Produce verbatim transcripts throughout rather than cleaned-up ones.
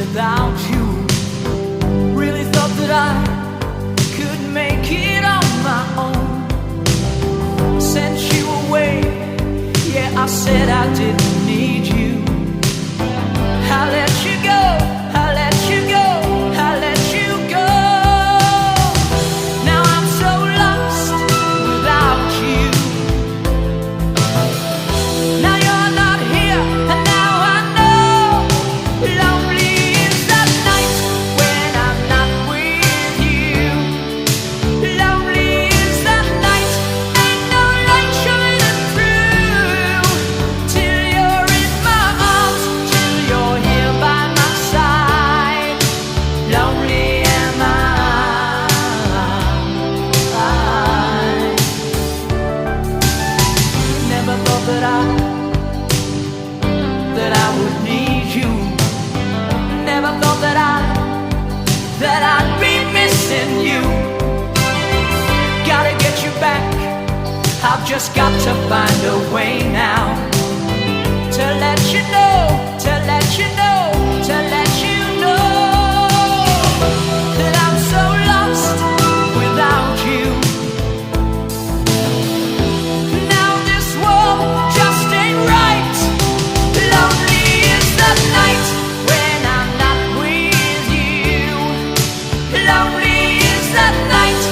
Without you, really thought that I could make it on my own. Sent you away, yeah, I said I didn't need you. I let you go, I let you go, I let you go. Now I'm so lost without you. Now you're not here, and now I know. Lonely is that night when I'm not with you. Lonely is that night, ain't no light shining through. Till you're in my arms, till you're here by my side. Lonely am I. Never thought that I, that I would need you. Never thought that I, that I'd be missing you. Gotta get you back. I've just got to find a way now to let you know, to let you know, to let you know that I'm so lost without you. Now this world just ain't right. Lonely is the night when I'm not with you. Lonely is the night,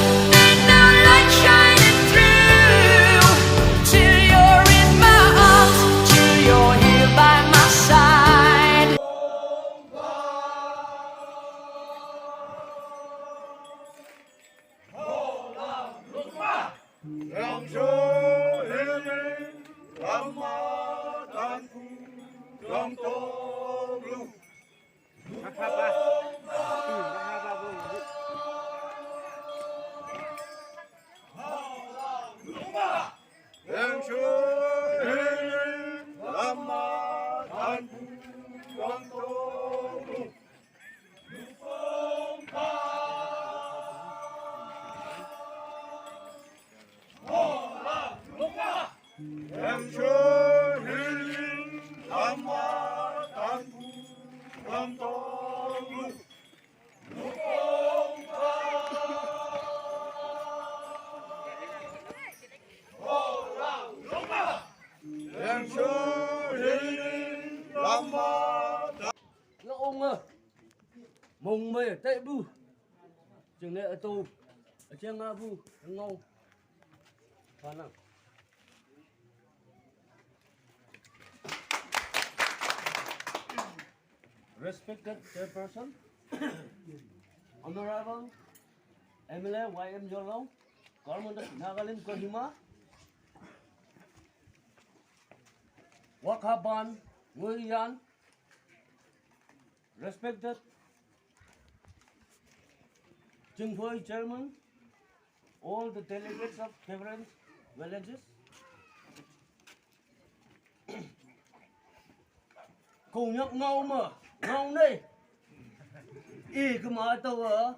ain't no light shining through. Till you're in my arms, till you're here by my side. Nga ong a mong me te bu. Jing ne ato. A jing nga bu ngau. Panang. Respected chairperson, Honorable M L A Y M Yolong, Government of Nagaland Kohima, Wakaban, Nguyen, respected Chingphoi chairman, all the delegates of different villages. Kong nyak ngau ma, ngau nei. I kama tau a,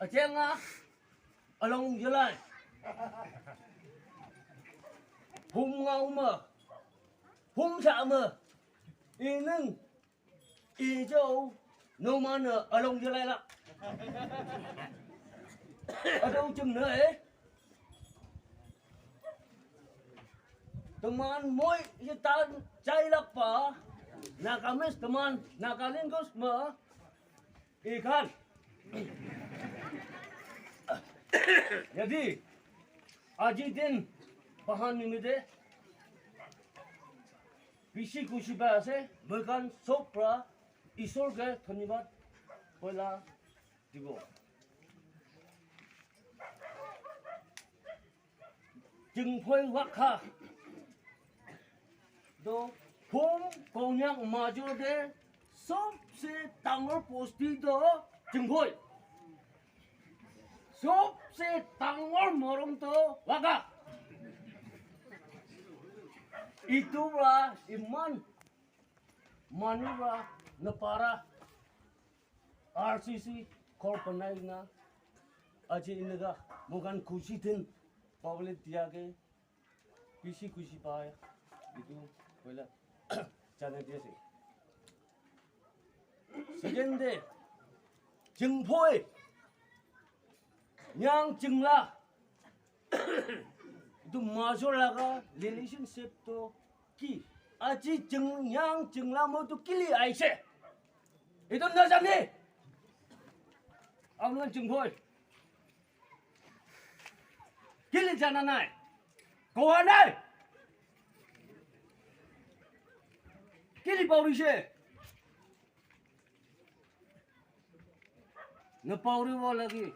a cheng a, along yalai. Hum ngau ma, hum sa ma. I neng, i jo, no man a, along yalai la. Adong chim na eh. Teman moi ye tan chai lak pa. Nakamis teman, Nakalingus ma. Ikan. Jadi, aji din bahan nimide. Bisi kusi ba ase, mekan sobra Isor ke dhanyabad poila dibo. Chingphoi Wakha. To hum Konyak major de sobse dangor bosti to Chingphoi. Sobse dangor morong to Wakha. Itu pra iman manu pra napara R C C ghor banai na aji enika moikhan khushi din pabole dia ke bisi khushi pai. Etu hoila janai di ase. Second de, chingphoi, nyang chingla. Itu major laga relationship to ki? Aji ching, nyang chingla mo to kili aise? Itu najane? Apnang chingphoi, kili jana nai? Kowa nai? Kili paorise? Napaoribo lagi.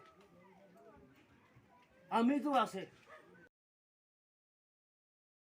Ami tu ase.